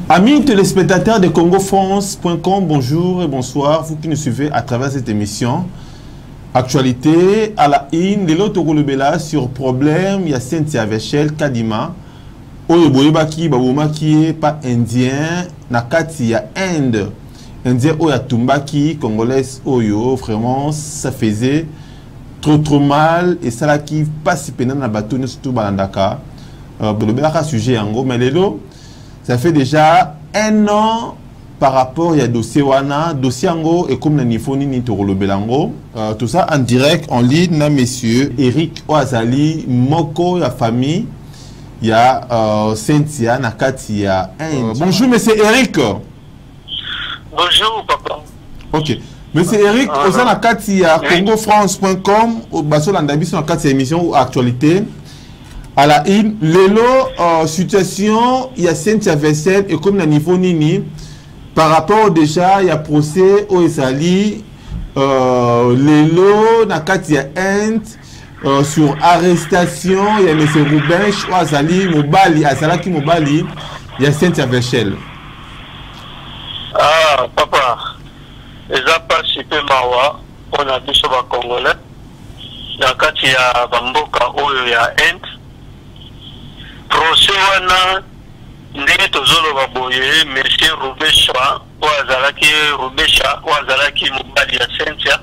Amis téléspectateurs de congofrance.com, bonjour et bonsoir. Vous qui nous suivez à travers cette émission. Actualité à la une de l'autre sur problème, il y a Cynthia Vechel Kadima. Oyo boyebaki babomaki ye pa indien na kati ya Inde. Indien oyo atumbaki congolaise oyo vraiment ça faisait trop trop mal esalaki mpasi mpenza na bato nyonso tu balandaka bolobelaka sujet yango. Mais lelo, ça fait déjà un an par rapport ya dossier wana. Dossier yango ekomi na niveau nini? Tokolobela yango tout ça en direct, en ligne na monsieur Eric oyo azali moko ya famille ya Cynthia na kati ya Inde. Bonjour monsieur Eric. Bonjour papa. Ok. Monsieur Eric, oza na kati ya congofrance.com, bazolanda biso na kati ya émission Actualité à la une. Lelo situation ya Cynthia Vessel ekomi na niveau nini par rapport déjà ya procès oyo ezali lelo na kati ya Inde sur arrestation ya monsieur Rubench oyo azali mobali, azalaki mobali ya Cynthia Vessel? Ah papa, eza mpasi mpe mawa mpona biso bacongolais na kati ya bamboka oyo ya Inde. Procès wana, ndenge tozoloba boye, monsieur Rubesha oyo azalaki, Rubesha oyo azalaki mobali ya Cynthia,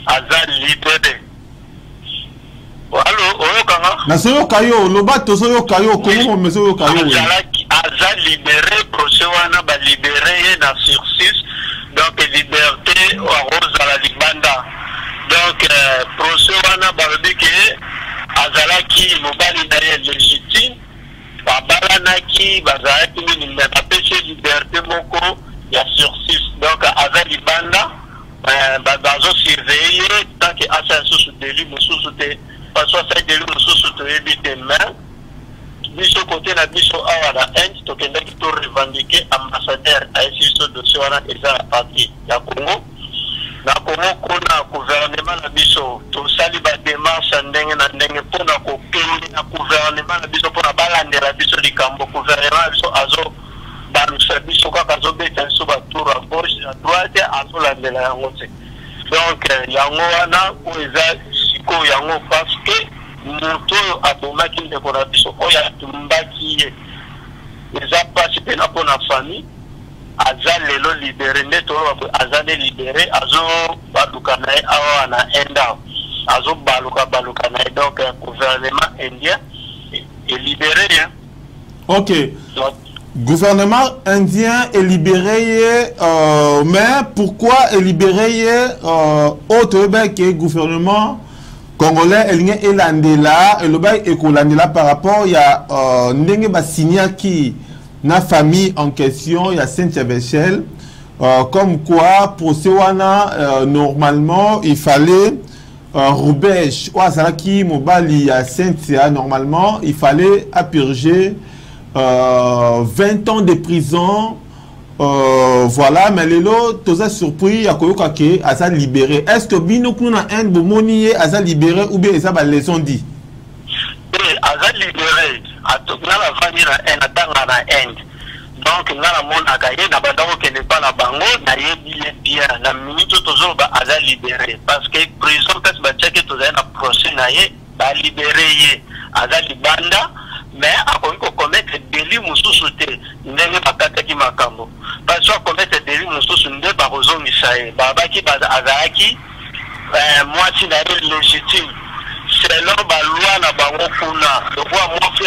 aza libéré. Allo, oyokanga? Nazoyoka yo, loba, tozoyoka yo. Kongo mezoyoka yo. Azalaki, aza libéré. Procès wana balibéré ye na sursis, donc liberté, akozala libanda. Donc procès wana balobi ke azalaki mobali na ye légitime, babalanaki, bazalaki nini, mais bapesi ye liberté moko ya sursis, donc aza libanda, bazosurveille ye tant que asala lisusu délit mosusu te, parce que asali délit mosusu toyebi te. Mais biso, côté na biso awa na Inde, tokendaki to revendiquer. Ambassadeur ayesi biso dossier wana eza na partie ya Congo. Na Congo kuna, gouvernement na biso, tosali badémarche ya ndenge na ndenge mpona kokende na gouvernement na biso mpona balandela biso likambo. Gouvernement na biso azobalusa biso kaka, azobeta biso batour à gauche, à droite, azolandela yango te. Donc yango wana oyo eza sikoyo yango, parce que moto oyo abomaki ndeko na biso, oyo atumbaki ye, eza mpasi mpena mpona famille. Aza lelo libéré. Nde toloba boye, aza nde libéré, azobaluka na ye awa na Inde awa, azobaluka baluka na ye. Donc gouvernement indien elibéré ye. Ok, donc, gouvernement indien est libéré, mais pourquoi est libéré? Oyo toyebaki, gouvernement congolais elingi elandela, elobaki ekolandela par rapport ya ndenge basignaki na famille en question ya Cynthia Vechel, comme quoi procès wana, normalement il fallait Rubesh oyo azalaki mobali ya Cynthia, normalement il fallait apurger 20 ans de prison. Voilà, mais lelo toza surpris ya koyoka ke aza libéré. Est ce que bino kuna na Inde bomoni ye aza libéré ou bien eza baleçon dit? Te, aza libéré. Nga navandi na Inde, atanga na Inde, donc nga namonaka ye na banda kokende mpa na bango, nayebi ye bien. Na minute oyo tozoloba, aza libéré, parce que prison place batiaki, tozali na procès na ye, balibéré ye, aza libanda. Mais akoki kocommettre délit mosusu te ndenge bakataki makambo, parce que acommettre délit mosusu nde bakozongisa ye. Babaki azalaki mwasi na ye légitime selon baloi na bango kuna. Lokola mwasi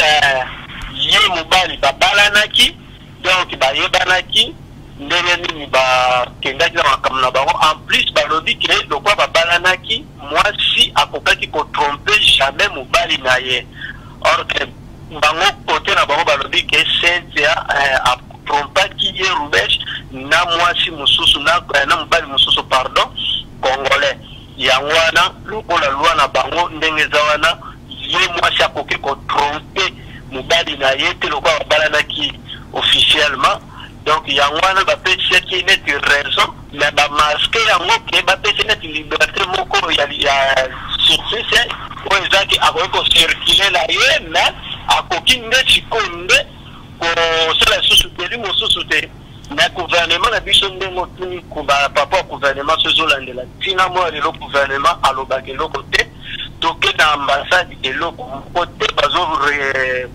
ye mobali babalanaki, donc bayebanaki ndenge nini bakendaki na makambo na bango. En plus balobi ke lokola babalanaki, mwasi akokaki kotromper jamais mobali na ye. Or que bango, côté na bango, balobi ke Cynthia atrompaki ye Rubesh na mwasi mosusu, na mobali mosusu, pardon, congolais. Yango wana, lokola loi na bango ndenge eza wana, ye mwasi akoki kotromper mobali na ye te lokola babalanaki officiellement. Donc yango wana bapesaki neti raison, mais bamasquer yango ke bapesi neti liberté moko ya sursis oyo ezaki akoki kocirculer na ye, mais akoki nde sikoyo nde kosala lisusu délit mosusu. te. Na gouvernement na biso, ndenge otuni papa ya gouvernement, so ezolandela ntina mwa lelo, gouvernement alobaka eloko te. Toke na ambassade, eloko moko te. Bazo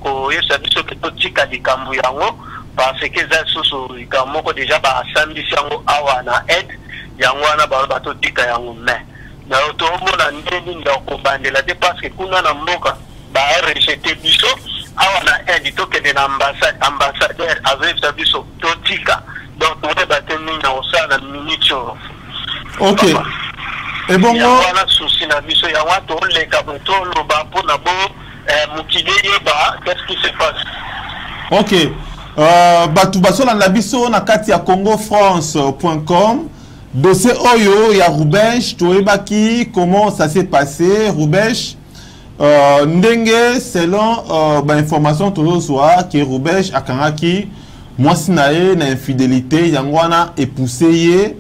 koyebisa biso ke totika likambo yango, parce que eza lisusu likambo moko déjà basambisi yango awa na aide. Yango wana baloba totika yango, mais na tomona nde nini ya kobandela te, parce que kuna na mboka barejeter biso. Awa na Inde, tokende na ambassade, ambassadeur azoyebisa biso totika. Donc toyeba te nini na kosala na minute oyo. Ok, ebongo yango wana souci na biso, yango wana toleka boye, toloba mpona bo mokili eyeba qu'est-ce qui se passe. Ok, bato bazolanda biso na kati ya congofrance.com, dossier oyo ya Rubesh, toyebaki comment ça s'est passé. Rubesh, ndenge selon bainformation tozozwa ke Rubesh akangaki mwasi na ye na infidélité, yango wana epousse ye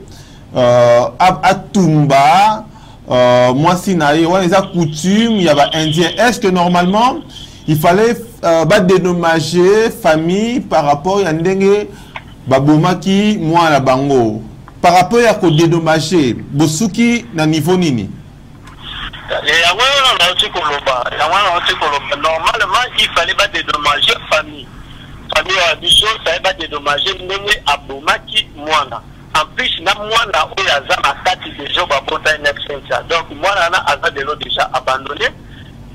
atumba mwasi na ye. Wana eza coutume ya baindien. Est ce que normalement il fallait badédommager famille par rapport ya ndenge babomaki mwana bango? Par rapport ya kodédommager, bosuki na niveau nini? Yango wana nauti koloba, yango wana nauti koloba. Normalement, il fallait badédommager famille, famille ya biso fallait badédommager ndenge abomaki mwana. En plus, na mwana oyo aza na kati déjà babota ye na, donc mwana wana aza lelo déjà abandonné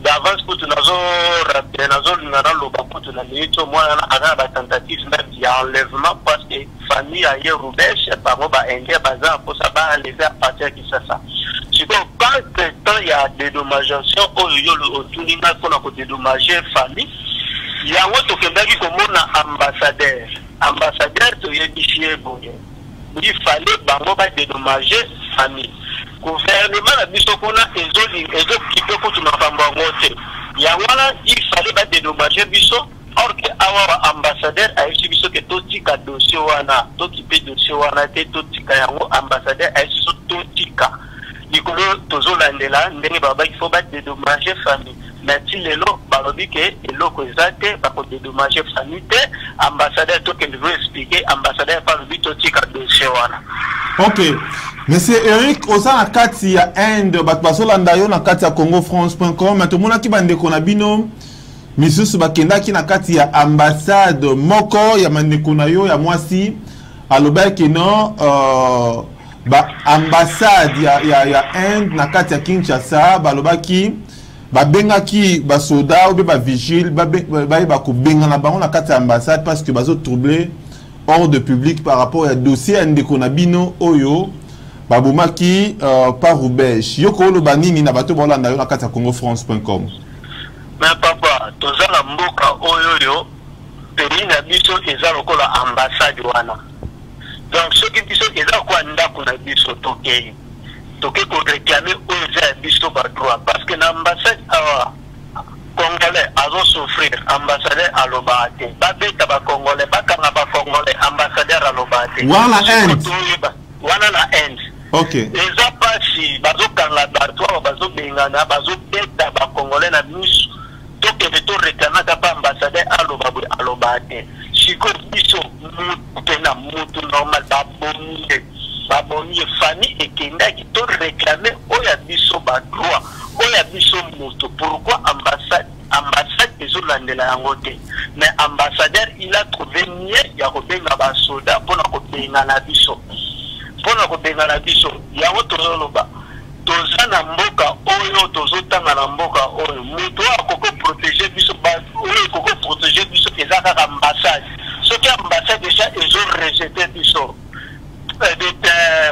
d'avance. Kutu nazolinga naloba kutu na minute oyo, mwana wana aza na batentative même ya enlèvement, parce que famille ya ye Rubesh, bango baindien baza na mposa baenlever à partir ya Kinshasa. Sikoyo, quelque temps ya dédommagation oyo yo otuni ngai mpona kodédommager famille yango, tokendaki komona ambassadeur. Ambassadeur, toyebisi ye boye, il fallait bango badédommager famille. Gouvernement na biso kuna ezokipe kutu makambo yango te. Yango wana il fallait badédommager biso, or ke awa ambassadeur ayebisi biso ke totika dossier wana, tokipe dossier wana te, totika yango. Ambassadeur ayebisi biso totika likolo, tozolandela ndenge balobaki faut badédommager famille, mais ti lelo balobi ke eloko eza te, bakodédommager famille te. Ambassadeur, tokende koexpliquer ambassadeur mpe alobi totika dossier wana. Ok, monsieur Eric, oza na kati ya Inde, bato bazolanda yo na kati ya congofrance.com. Mais tomonaki bandeko na bino misusu bakendaki na kati ya ambassade. Moko ya bandeko na yo ya mwasi alobaki non, baambassade ya Inde na kati ya Kinshasa balobaki, babengaki basoda ou bavigile, bayeba kobengana bango na kati ya ambassade parce que bazotroubler ordre public par rapport ya dossier ya ndeko na bino oyo babomaki par Rubesh. Yo koloba nini na bato baolanda yo na kati ya congofrance.com? Mais papa, toza na mboka oyo oyo pays na biso eza lokola ambassade wana. Donc soki biso eza lokola ndako na biso, tokei, toke koréclamer oyo eza ya biso badroit, parce que na ambassade awa, congolais azosouffrir, ambassadeur alobaka te. Babeta bacongolais, bakanga bacongolais, ambassadeur alobaka te. Wana Inde? Wana na Inde. Eza mpasi, bazokanga bato awa, bazobengana, bazobeta bacongolais na miso. Tokende toréclamer, ata mpa ambassadeur aloba boye, alobaka te. Sikoyo biso, mutu mpena mutu normal, babomi ye, babomi ye, famille ekendaki toréclamer oyo ya biso badroit, oyo ya biso moto. Pourquoi ambassade ezolandela yango te? Mais ambassadeur, il a trouvé mieux ya kobenga basoda mpona kobengana biso, mpona kobengana biso. Yango tozoloba, toza na mboka oyo, tozotanga na mboka oyo, moto oyo akoki protéger biso, oyo ekoki protéger biso eza kaka ambassade. Soki ambassade déjà ezorejeter biso.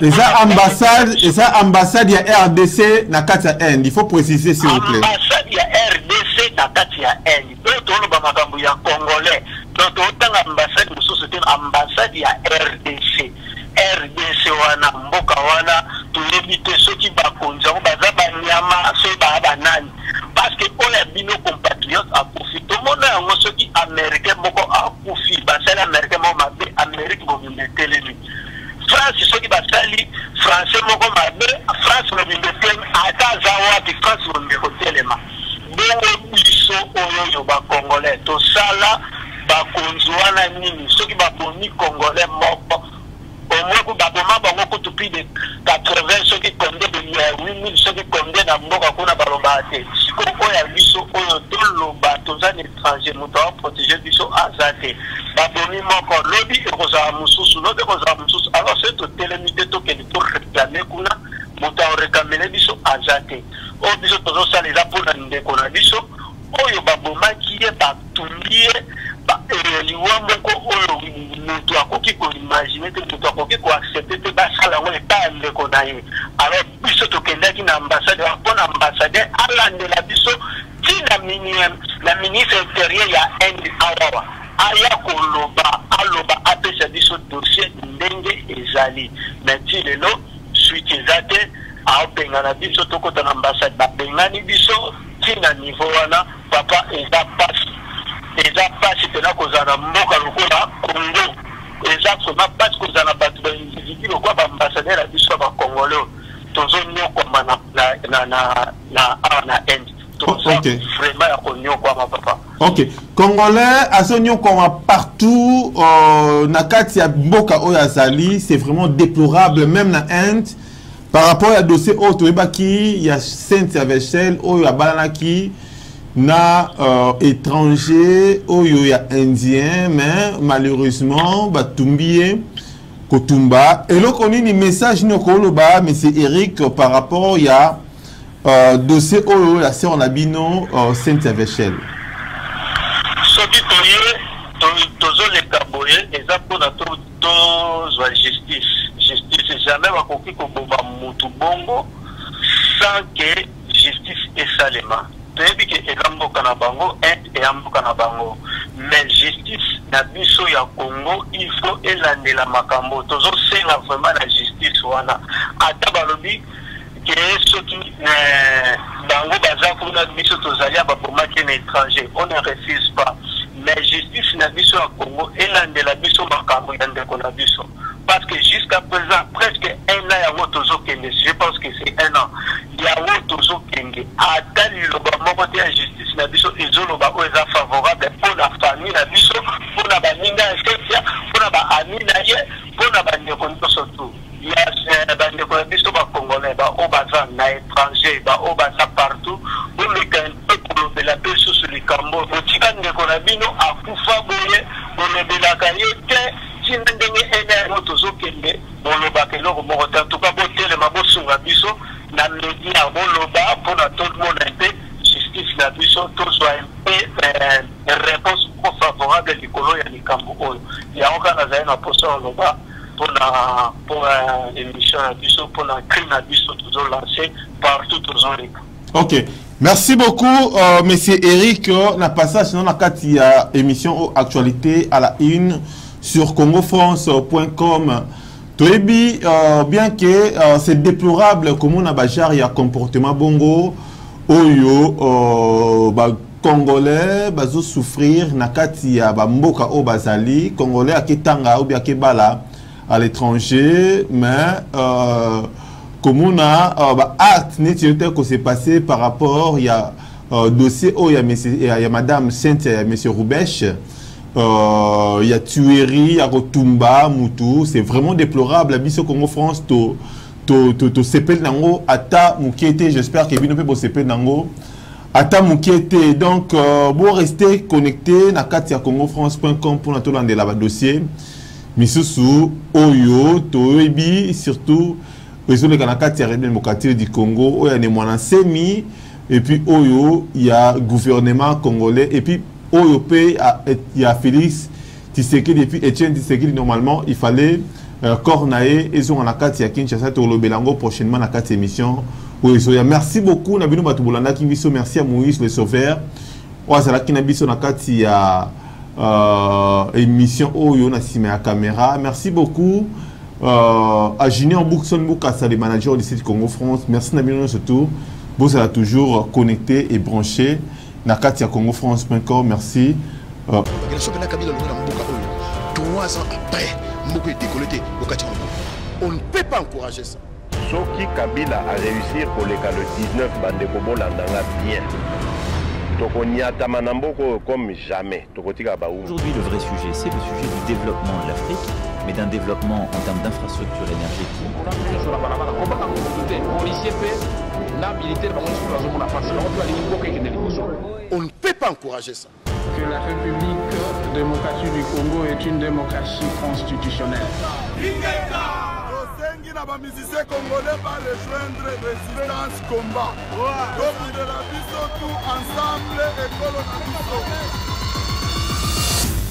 Eza ambassade, eza ambassade ya RDC na kati ya Inde, il faut préciser, s'il vous plaît. Ambassade ya RDC na kati ya Inde. Oyo toloba makambo ya congolais, donc totanga ambassade mosusu te, ambassade ya RDC. RDC wana, mboka wana, toyebi te soki bakonzi yango baza banyama, soki baya banani, parce que oyo ya bino compatriote akufi, tomona yango. Soki américain moko akufi, basali américain moko mabe, Amérique mobimba etelemi. France, soki basali français moko mabe, France mobimba etelemi. Ata aza wapi, France mobimba ekotelema. Bongo biso oyo oyo bacongolais, tosala bakonzi wana. Wana nini? Soki babomi Congolais moko, au moins ku baboma bango kutu plus de 80, soki combien de 8000, soki combien na mboka kuna, balobaka te. Sikoyo oyo ya biso oyo toloba, toza na étranger, moto aoprotéger biso aza te. Babomi moko, lobi ekozala mosusu, lobi ekozala mosusu. Alors soki totelemi te, tokende toréclamer kuna, moto aoréclamer biso aza te. Oyo biso tozosala eza mpona ndeko na biso oyo babomaki ye, batumbi ye liwa moko oyo moto akoki koimaginer te, moto akoki koaccepter te, basala yango epai ya ndeko na ye. Alors biso tokendaki na ambassade mpona ambassadeur alandela biso ntina na ministre intérieur ya Inde awawa, aya koloba, aloba, apesa biso dossier ndenge ezali. Mais ti lelo suite eza te. Aobengana biso, tokota na ambassade, babengani biso. Ntina niveau wana, papa, eza pasi, eza pasi mpena kozala na mboka lokola Congo. Eza vraiment pasi kozala na bato, baindividu lokola baambassadeur ya biso ya bacongolais. Tozonyokwama na awa na Inde, toza vraiment ya konyokwama, papa. Ok, Congolais azonyokwama partout na kati ya mboka oyo azali. C'est vraiment déplorable, même na Inde, par rapport ya dossier oyo toyebaki ya Cynthia Vechel, oyo abalanaki na étranger oyo ya Indien, mais malheureusement batumbi ye kotumba. Eloko nini, message nini okoloba, monsieur Eric, par rapport ya dossier oyo ya sœur na bino Cynthia Vechel? Soki toye, tozoleka boye, eza mpona tozwa justice. Justice, jamais bakoki koboma mutu bongo sans que justice esalema. Toyebi ke eza mboka na bango, Inde eya mboka na bango, mais justice na biso ya Congo, il faut elandela makambo. Tozosenga vraiment na justice wana, ata balobi ke soki bango baza kuna, biso tozali ya babomaki na étranger, on ne refuse pas, mais justice na biso ya Congo elandela biso makambo ya ndeko na biso, parce que jusqu'à présent, presque un an yango tozokende, je pense que c'est un an yango tozokende, ata liloba moko te ya justice na biso ezoloba oyo eza favorable mpona famille na biso, mpona baninga ya Cynthia, mpona baami na ye, mpona bandeko nyonso tu ya bandeko na biso bacongolais, baoyo baza na étranger, baoyo baza partout. Bomeka mpe kolobela mpe lisusu likambo. Botika ndeko na bino akufa boye, bolobelaka ye te. Ntina ndenge ene yango tozokende, bolobaka eloko moko te. Antuka botelema, bosunga biso na media, boloba mpona tomona mpe justice na biso, tozwa mpe réponse moko favorable likolo ya likambo oyo. Yango kaka nazali na posa oloba mpona émission na biso, mpona cri na biso tozolancer partout tozoleka. Ok, merci beaucoup, monsieur Eric. Na passage na kati ya émission Actualité à la une sur congofrance.com. Toyebi bien que c'est déplorable comment na bagenre ya comportement bongo oyo ba Congolais bazo souffrir na kati ya ba mboka oyo bazali. Congolais aketanga ou bien akebala à l'étranger, mais komona ba acte neti te ko se passer par rapport ya dossier oyo ya monsieur, ya madame Cynthia, ya monsieur Rubesh, ya tuerie, ya kotumba mutu, c'est vraiment déplorable. Biso Congo France to to to to sepeli nango ata moke te. J'espère que bino mpe bosepeli nango ata moke te. Donc bo rester connecté na kati ya congofrance.com mpona tolandela badossier misusu oyo toyebi, surtout ezoleka na kati ya République démocratique du Congo, oyo ya Ne Muanda Nsemi, et puis oyo ya gouvernement congolais, et puis oyo mpe ya Félix Tshisekedi et puis Etienne Tshisekedi. Normalement il fallait corps na ye ezonga na kati ya Kinshasa. Tolobela yango prochainement na kati ya émission oyo ezoya. Merci beaucoup na bino bato bolandaki biso. Merci à Moïse le Sauveur oyo azalaki na biso na kati ya émission oyo na nsima ya caméra. Merci beaucoup à Junior Bookson Boukassa, le manager du site Congo France. Merci na bino surtout, bozala toujours connecté et branché na kati ya congofrance.com. Merci. Soki na Kabila longo na mboka oyo, 3 ans après mboka edécoller te, okati yango, on ne peut pas encourager ça. Soki Kabila a réussir koleka le 19, bandeko, bolandanga bien. Tokonyatama na mboka oyo comme jamais, tokotika baumbu. Aujourd'hui, le vrai sujet, c'est le sujet du développement de l'Afrique, mais d'un développement en termes d'infrastructures énergétiques. On ne peut pas encourager ça. Que la République démocratique du Congo est une démocratie constitutionnelle. Tosengi na bamusicien congolais barejoindre résistance combat, tobundela biso tout ensemble ekolo na biso.